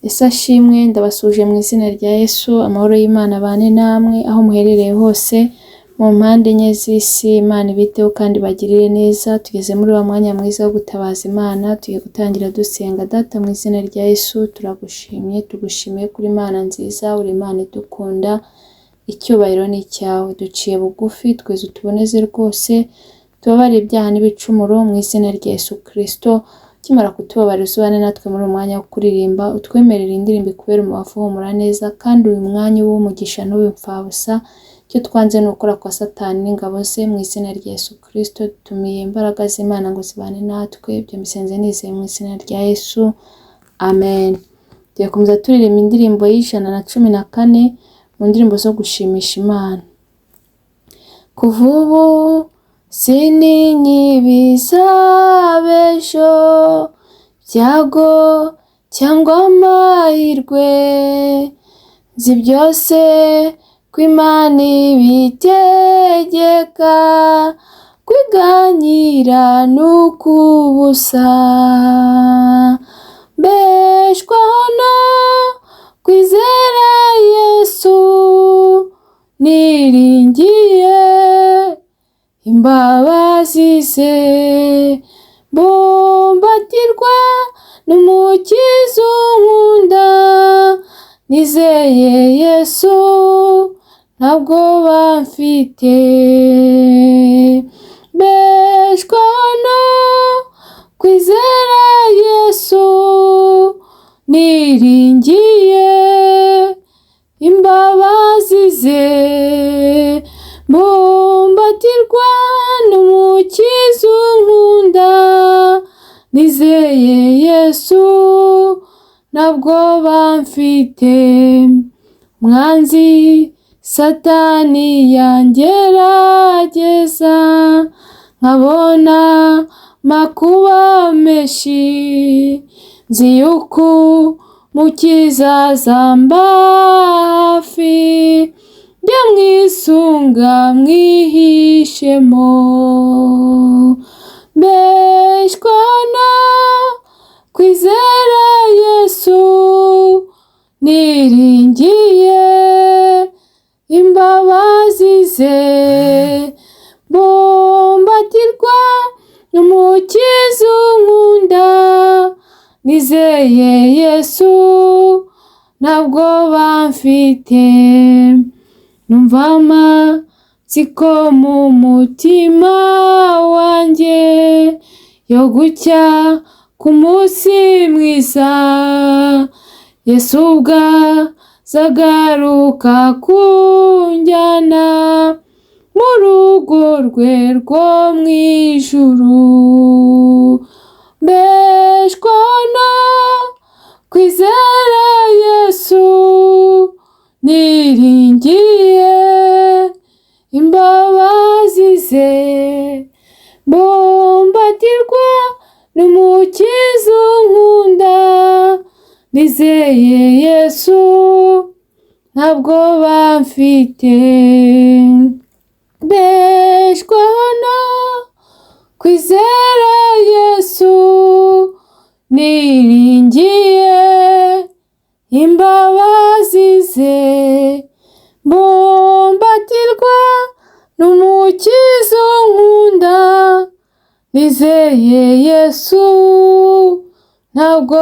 Yesu ashimwe, ndabasuhuje mu izina rya Yesu, amahoro y'Imana abane namwe aho muherereye hose mu mpande enye z'isi. Imana ibiteho kandi ibagirire neza. Tugeze muri wa mwanya mwiza wo gutabaza Imana, tugiye gutangira dusenga. Data, mu izina rya Yesu turagushimye, tugushimiye kuri Imana nziza, uri Imana idukunda, icyubahiro ni icyawe. Duciye bugufi, tweze utuboneze rwose, tubabarire ibyaha n'ibicumuro mu izina rya Yesu Kristo. Ukimara kutubabarira, uzubane natwe muri uyu mwanya wo kuririmba, utwemerere indirimbo ikubere umubavu uhumura neza, kandi uyu mwanya ube uw'umugisha ntube imfabusa. Icyo twanze ni ukora kwa Satani n'ingabo ze. Mu izina rya Yesu Kristo dutumiye imbaraga z'Imana ngo zibane natwe. Ibyo mbisenze nizeye mu izina rya Yesu, amen. Tugiye gukomeza turirimba indirimbo y'114 mu ndirimbo zo gushimisha Imana. Kuva ubu sintinya ibizaba ejo, byago cyangwa amahirwe, nzi byose ko Imana ibitegeka, kwiganyira ni ukubusa. Mbeshwaho no kwizera Yesu, niringiye imbabazi ze, mbumbatirwa n'Umukiza unkunda, nizeye Yesu ntabwo mfite. Mbeshwaho no kwizera Yesu, niringiye imbabazi ze, mbumbatirwa n'Umukiza unkunda, nizeye Yesu ntabwo mfite. Mwanzi Satani yangerageza, nkabona makuba menshi, nzi yuko Mukiza azamba hafi, njye mwisunga mwihishemo. Mbeshwa no kwizera Yesu, niringiye imbabazi ze, mbumbatirwa n'Umukiza unkunda, nizeye Yesu ntabwo mfite. Numva amatsiko mu mutima wanjye yo gucya ku munsi mwiza, Yesu ubwo azagaruka kunjyana mu rugo rwe rwo mu ijuru. Mbeshwa no kwizera Yesu, niringiye imbabazi ze, mbumbatirwa n'Umukiza unkunda, nizeye Yesu ntabwo mfite. Mbeshwa no kwizera Yesu, niringiye imbabazi ze, mbumbatirwa n'Umukiza unkunda, nizeye Yesu ntabwo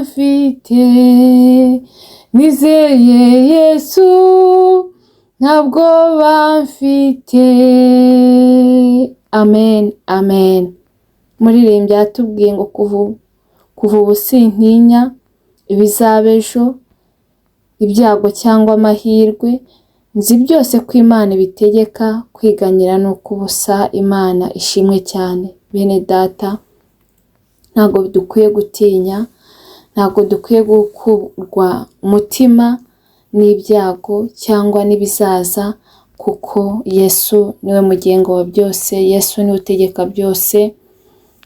mfite. Nizeye Yesu ntabwo mfite. Amen, amen. Umuririmbyi yatubwiye ngo kuva ubu sintinya ibizaba ejo, ibyago cyangwa amahirwe, nzi byose ko Imana ibitegeka, kwiganyira ni ukubusa. Imana ishimwe cyane. Bene data, ntabwo dukwiye gutinya, ntabwo dukwiye gukurwa umutima n'ibyago cyangwa n'ibizaza, kuko Yesu niwe mugenga wa byose, Yesu niwe utegeka byose,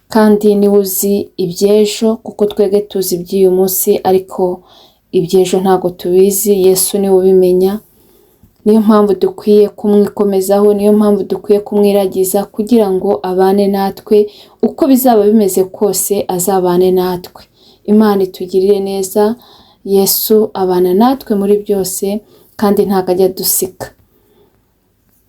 kandi niwe uzi iby'ejo, kuko twebwe tuzi iby'uyu munsi ariko iby'ejo ntabwo tubizi, Yesu niwe ubimenya. Niyo mpamvu dukwiye kumwikomezaho, niyo mpamvu dukwiye kumwiragiza kugira ngo abane natwe, uko bizaba bimeze kose azabane natwe. Imana itugirire neza. Yesu abana natwe muri byose kandi ntabwo ajya adusika.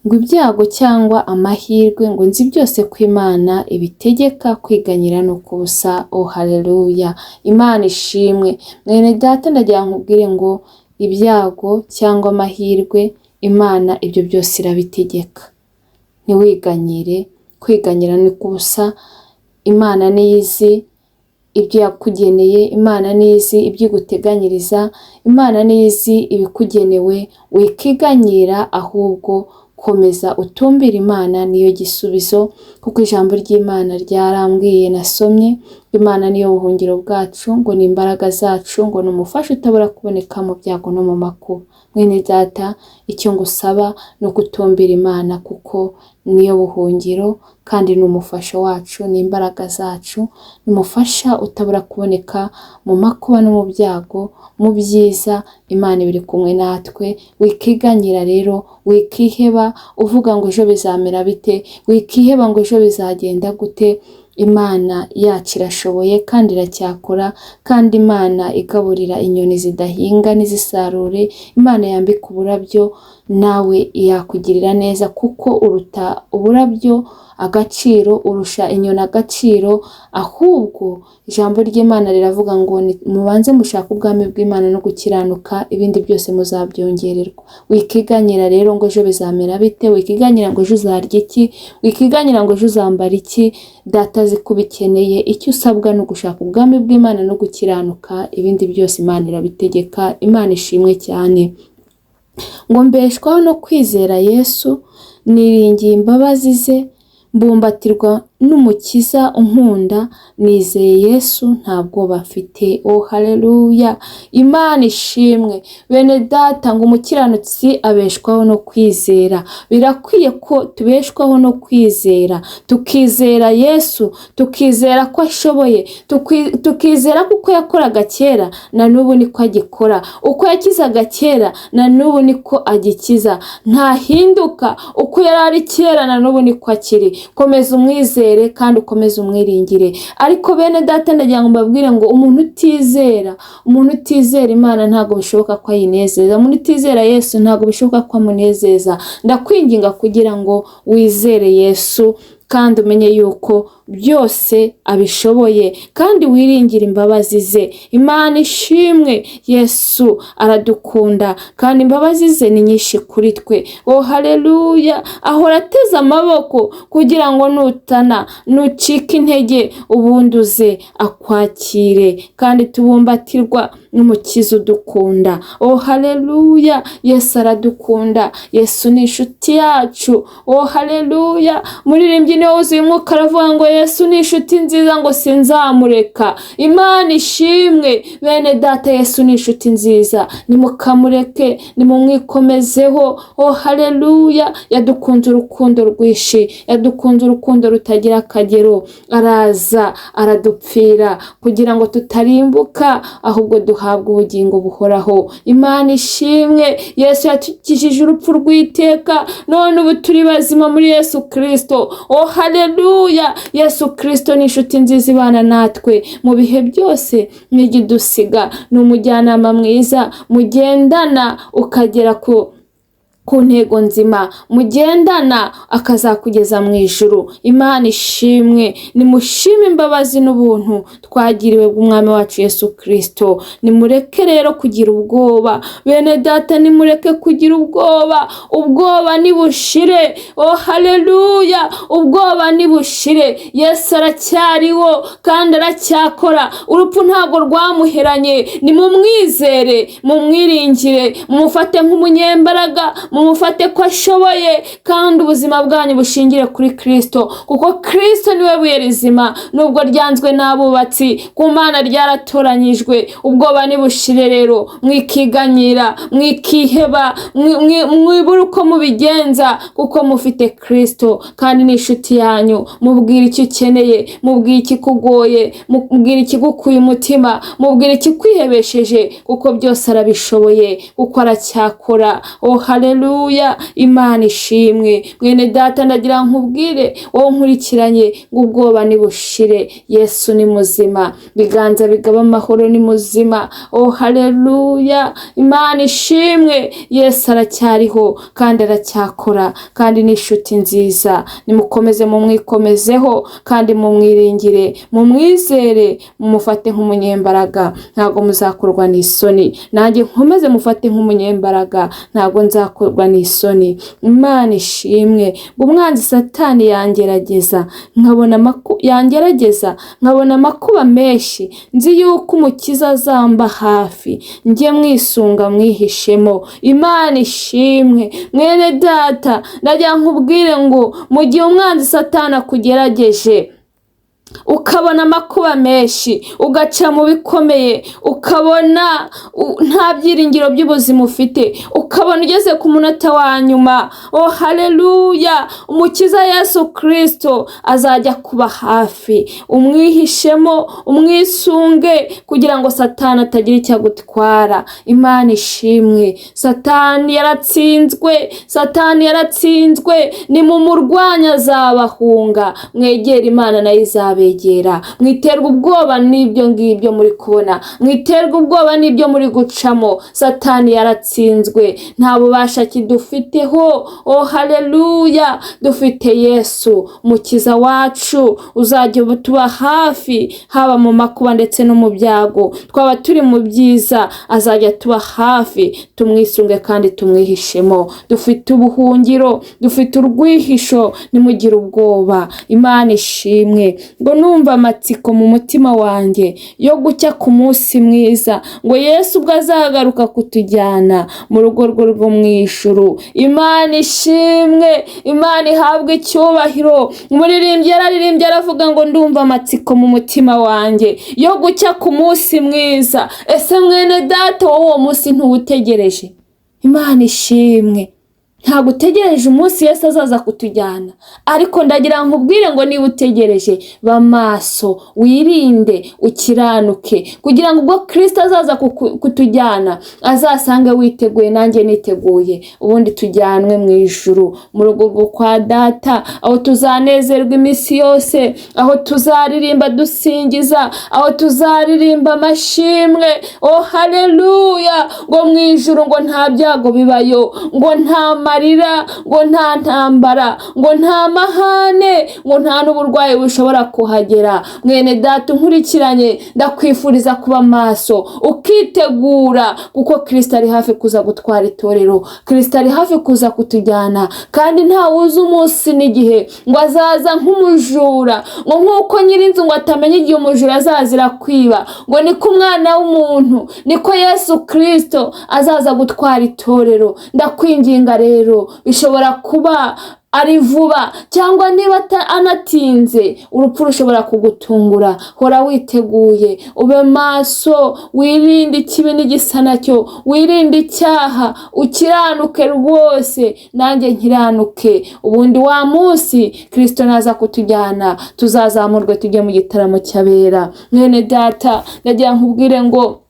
Ngo ibyago cyangwa amahirwe, ngo nzi byose ko Imana ibitegeka, kwiganyira ni ukubusa. Oh haleluya, Imana ishimwe. Mwene data, ndagira ngo nkubwire ngo ibyago cyangwa amahirwe, Imana ibyo byose irabitegeka. Ntiwiganyire, kwiganyira ni ukubusa. Imana niyo izi ibyo yakugeneye, Imana niyo izi ibyo iguteganyiriza, Imana niyo izi ibikugenewe. Wikiganyira, ahubwo komeza utumbire Imana, niyo gisubizo, kuko ijambo ry'Imana ryarambwiye nasomye, Imana niyo buhungiro bwacu, ngo ni imbaraga zacu, ngo ni umufasha utabura kuboneka mu byago no mu makuba. Mwene data, icyo ngusaba ni ugutumbira Imana, kuko niyo buhungiro kandi ni umufasha wacu, ni imbaraga zacu, ni umufasha utabura kuboneka mu makuba no mu byago, mu byiza Imana iba iri kumwe natwe. Wikiganyira rero, wikiheba uvuga ngo ejo bizamera bite, wikiheba ngo ejo bizagenda gute. Imana yacu irashoboye kandi iracyakora, kandi Imana igaburira inyoni zidahinga n'izisarure, Imana yambika uburabyo, nawe yakugirira neza, kuko uruta uburabyo agaciro, urusha inyoni agaciro. Ahubwo ijambo ry'Imana riravuga ngo mubanze mushake ubwami bw'Imana no gukiranuka, ibindi byose muzabyongererwa. Wikiganyira rero ngo ejo bizamera bite, wikiganyira ngo ejo uzarya iki, wikiganyira ngo ejo uzambara iki. Data azi ko ubikeneye. Icyo usabwa ni ugushaka ubwami bw'Imana no gukiranuka, ibindi byose Imana irabitegeka. Imana ishimwe cyane. Ngo mbeshwaho no kwizera Yesu, niringiye imbabazi ze, mbumbatirwa n'Umukiza unkunda, nizeye Yesu nta bwoba mfite. Oh haleluya, Imana ishimwe. Bene data, ngo umukiranutsi abeshwaho no kwizera. Birakwiye ko tubeshwaho no kwizera, tukizera Yesu, tukizera ko ashoboye, tukizera ko uko yakoraga kera na n'ubu niko agikora, uko yakizaga kera na n'ubu niko agikiza, ntahinduka, uko yari ari kera na n'ubu niko akiri. Komeza umwizere kandi ukomeze umwiringire. Ariko bene data, ndagira ngo mbabwire ngo umuntu utizera Imana ntabwo bishoboka ko ayinezeza, umuntu utizera Yesu ntabwo bishoboka ko amunezeza. Ndakwinginga kugira ngo wizere Yesu kandi umenye yuko byose abishoboye, kandi wiringire imbabazi ze. Imana ishimwe, Yesu aradukunda kandi imbabazi ze ni nyinshi kuri twe. Oh haleluya, ahora ateze amaboko kugira ngo nutana, nucika intege, ubundi uze akwakire, kandi tubumbatirwa n'Umukiza udukunda. Oh haleluya, Yesu aradukunda, Yesu ni inshuti yacu. Oh haleluya, muririmbyi niwe wuzuye umwuka aravuga ngo Yesu ni inshuti nziza, ngo sinzamureka. Imana ishimwe. Bene data, Yesu ni inshuti nziza, nimukamureke, nimumwikomezeho. Oh haleluya, yadukunze urukundo rwinshi, yadukunze urukundo rutagira akagero, araza aradupfira kugira ngo tutarimbuka, ahubwo duhabwe ubugingo buhoraho. Imana ishimwe, Yesu yatukijije urupfu rw'iteka, none ubu turi bazima muri Yesu Kristo. Oh haleluya, Yesu Kristo ni inshuti nziza ibana natwe mu bihe byose, ntigidusiga, ni umujyanama mwiza mugendana ukagera ku ntego nzima, mugendana akazakugeza mu ijuru. Imana ishimwe, nimushime imbabazi n'ubuntu twagiriwe bw'Umwami wacu Yesu Kristo. Nimureke rero kugira ubwoba, bene data, nimureke kugira ubwoba, ubwoba nibushire. Oh haleluya, ubwoba nibushire. Yesu aracyariho kandi aracyakora, urupfu ntabwo rwamuheranye. Nimumwizere, mumwiringire, mumufate nk'umunyembaraga, mumufate ko ashoboye, kandi ubuzima bwanyu bushingire kuri Kristo, kuko Kristo niwe buye rizima, nubwo ryanzwe n'abubatsi, ku Mana ryaratoranyijwe. Ubwoba nibushire rero, mwikiganyira, mwikiheba, mwibure uko mubigenza, kuko mufite Kristo kandi ni inshuti yanyu. Mubwire icyo ukeneye, mubwire ikikugoye, mubwire ikigukuye umutima, mubwire ikikwihebesheje, kuko byose arabishoboye, kuko aracyakora. Oh haleluya. Haleluya, Imana ishimwe. Mwene data, ndagira nkubwire wowe nkurikiranye ngo ubwoba nibushire, Yesu ni muzima, ibiganza bigaba amahoro ni muzima. Oh haleluya, Imana ishimwe. Yesu aracyariho kandi aracyakora, kandi ni inshuti nziza. Nimukomeze mumwikomezeho kandi mumwiringire, mumwizere, mumufate nk'umunyembaraga, ntabwo muzakorwa n'isoni. Nanjye nkomeze mufate nk'umunyembaraga, ntabwo nzakorwa n'isoni. Imana ishimwe. Ngo umwanzi Satani yangerageza, nkabona yangerageza nkabona amakuba menshi, nzi yuko Umukiza azamba hafi, njye mwisunga mwihishemo. Imana ishimwe. Mwene data, ndagira nkubwire ngo mu gihe umwanzi Satani akugerageje, ukabona amakuba menshi, ugaca mu bikomeye, ukabona nta byiringiro by'ubuzima ufite, ukabona ugeze ku munota wa nyuma, oh haleluya, Umukiza Yesu Kirisito azajya kuba hafi, umwihishemo, umwisunge, kugira ngo Satani atagira icyo agutwara. Imana ishimwe. Satani yaratsinzwe, Satani yaratsinzwe. Nimumurwanya azabahunga, mwegere Imana nayo izabegera. Mwiterwa ubwoba n'ibyo ngibyo muri kubona, mwiterwa ubwoba n'ibyo muri gucamo. Satani yaratsinzwe, nta bubasha kidufiteho. Oh haleluya, dufite Yesu Mukiza wacu uzajya tuba hafi, haba mu makuba ndetse no mu byago, twaba turi mu byiza azajya tuba hafi, tumwisunge kandi tumwihishemo. Dufite ubuhungiro, dufite urwihisho, ntimugire ubwoba. Imana ishimwe. Ngo numva amatsiko mu mutima wanjye yo gucya ku munsi mwiza, ngo Yesu ubwo azagaruka kutujyana mu rugo rwe rwo mu ijuru. Imana ishimwe, Imana ihabwe icyubahiro. Umuririmbyi yararirimbye aravuga ngo ndumva amatsiko mu mutima wanjye yo gucya ku munsi mwiza. Ese mwene data, wowe uwo munsi ntuwutegereje? Imana ishimwe. Ntabwo utegereje umunsi Yesu azaza kutujyana, ariko ndagira nkubwire ngo niba utegereje, ba maso, wirinde, ukiranuke, kugira ngo ubwo Kirisito azaza kutujyana azasange witeguye, nanjye niteguye, ubundi tujyanwe mu ijuru, mu rugo rwo kwa data, aho tuzanezerwa iminsi yose, aho tuzaririmba dusingiza, aho tuzaririmba amashimwe. Oh haleluya. Ngo mu ijuru ngo nta byago bibayo, ngo nta marira, ngo nta ntambara, ngo nta mahane, ngo nta n'uburwayi bushobora kuhagera. Mwene data unkurikiranye, ndakwifuriza kuba maso, ukitegura, kuko Kirisito ari hafi kuza gutwara itorero. Kirisito ari hafi kuza kutujyana, kandi ntawuzi umunsi n'igihe, ngo azaza nk'umujura, ngo nk'uko nyir'inzu ngo atamenya igihe umujura azazira kwiba, ngo niko umwana w'umuntu, niko Yesu Kirisito azaza gutwara itorero. Ndakwinginga rero, bishobora kuba ari vuba cyangwa niba anatinze, urupfu rushobora kugutungura. Hora witeguye, ube maso, wirinde ikibi n'igisa nacyo, wirinde icyaha, ukiranuke rwose, nanjye nkiranuke. Ubundi wa munsi Kirisito naza kutujyana, tuzazamurwe tujye mu gitaramo cy'abera. Mwene data, ndagira nkubwire ngo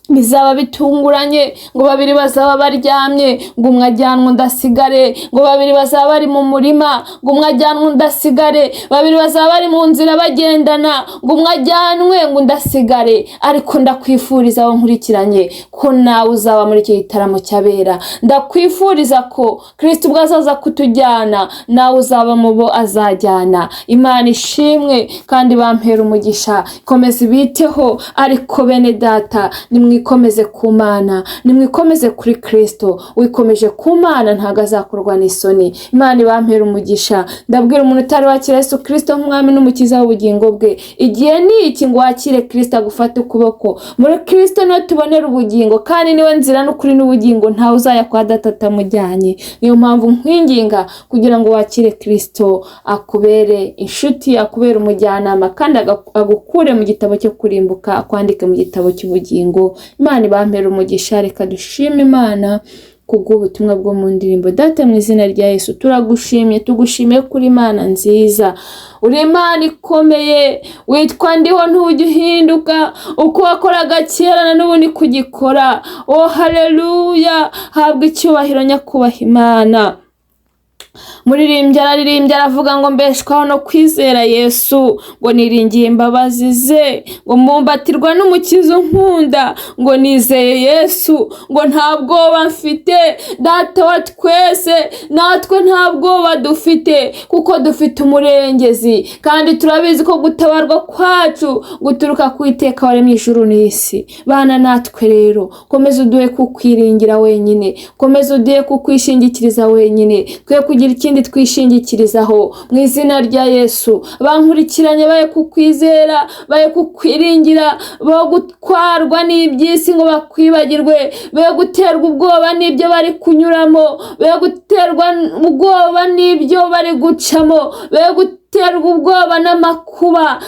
bizaba bitunguranye, ngo babiri bazaba baryamye, ngo umwe ajyanwe undi asigare, ngo babiri bazaba bari mu murima, ngo umwe ajyanwe undi asigare, babiri bazaba bari mu nzira bagendana, ngo umwe ajyanwe ngo undi asigare. Ariko ndakwifuriza aho nkurikiranye ko nawe uzaba muri icyo gitaramo cy'abera. Ndakwifuriza ko Kirisito ubwo azaza kutujyana, nawe uzaba mu bo azajyana. Imana ishimwe kandi bampera umugisha, komeza ibiteho. Ariko bene data, nimwikomeze ku Mana, nimwikomeze kuri Kirisito. Wikomeje ku Mana ntabwo azakorwa n'isoni. Imana ibampera umugisha. Ndabwira umuntu utari wakira Yesu Kirisito nk'umwami n'umukiza w'ubugingo bwe, igihe ni iki ngo wakire Kirisito agufate ukuboko. Muri Kirisito niho tubonera ubugingo, kandi niwe nzira n'ukuri n'ubugingo, ntawe uzajya kwa data atamujyanye. Niyo mpamvu nkwinginga kugira ngo wakire Kirisito, akubere inshuti, akubere umujyanama, kandi agukure mu gitabo cyo kurimbuka, akwandike mu gitabo cy'ubugingo. Imana ibampere umugisha. Reka dushime Imana. Kubw'ubutumwa bwo mu ndirimbo. Data, mu izina rya Yesu turagushimye, tugushimiye kuri Imana nziza, uri Imana ikomeye, witwa Ndiho, ntujya uhinduka. Uko wakoraga kera na n'ubu ni kugikora. Oh haleluya, habwa icyubahiro nyakubahwa Imana. Muririmbyi araririmbye aravuga ngo mbeshwaho no kwizera Yesu, ngo niringiye imbabazi ze, ngo mbumbatirwa n'Umukiza unkunda, ngo nizeye Yesu, ngo nta bwoba mfite. Data wa twese, natwe nta bwoba dufite kuko dufite umurengezi, kandi turabizi ko gutabarwa kwacu guturuka ku Iteka waremye ijuru n'isi. Bana natwe rero, komeza uduhe kukwiringira wenyine, komeza uduhe kukwishingikiriza wenyine, twe kugira ikindi twishingikirizaho, mu izina rya Yesu. Bankurikiranye baye kukwizera, baye kukwiringira, bo gutwarwa n'iby'isi ngo bakwibagirwe, be guterwa ubwoba n'ibyo bari kunyuramo, be guterwa ubwoba n'ibyo bari gucamo, be guterwa ubwoba n'amakuba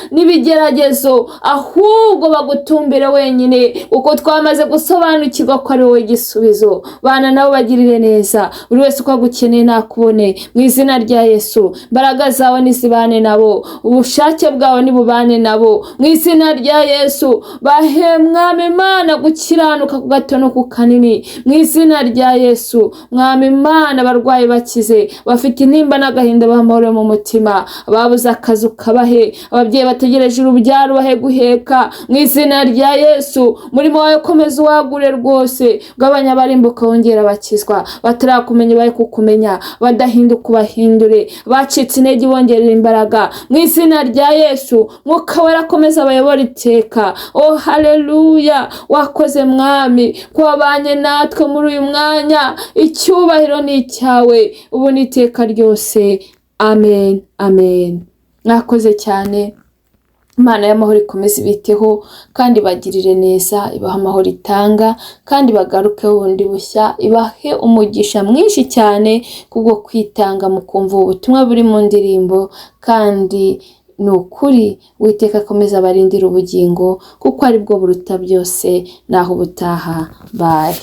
n'ibigeragezo, ahubwo bagutumbire wenyine, kuko twamaze gusobanukirwa ko ari wowe gisubizo. Bana nabo, bagirire neza, buri wese uko agukeneye nakubone, mu izina rya Yesu. Imbaraga zawe nizibane nabo, ubushake bwawe nibubane nabo, mu izina rya Yesu. Bahe, Mwami Imana, gukiranuka ku gato no ku kanini, mu izina rya Yesu. Mwami Imana, abarwayi bakize, bafite intimba n'agahinda b'amahoro mu mutima, ababuze akazi ukabahe, ababyeyi bategereje urubyaro bahe guheka, mu izina rya Yesu. Umurimo wawe komeza uwagure rwose, ugabanya abarimbuka wongera abakizwa, batarakumenya bahe kukumenya, badahinduka ubahindure, bacitse intege bongerera imbaraga, mu izina rya Yesu. Mwuka Wera akomeza abayobora iteka. Oh haleluya, wakoze Mwami ko wabanye natwe muri uyu mwanya. Icyubahiro ni icyawe ubu n'iteka ryose. Amen, amen. Mwakoze cyane. Imana y'amahoro ikomeze ibiteho kandi bagirire neza, ibahe amahoro itanga kandi bagarukeho bundi bushya, ibahe umugisha mwinshi cyane kubwo kwitanga mu kumva ubu butumwa buri mu ndirimbo. Kandi ni ukuri Uwiteka akomeza abarindire ubugingo kuko aribwo buruta byose. Naho ubutaha, bye.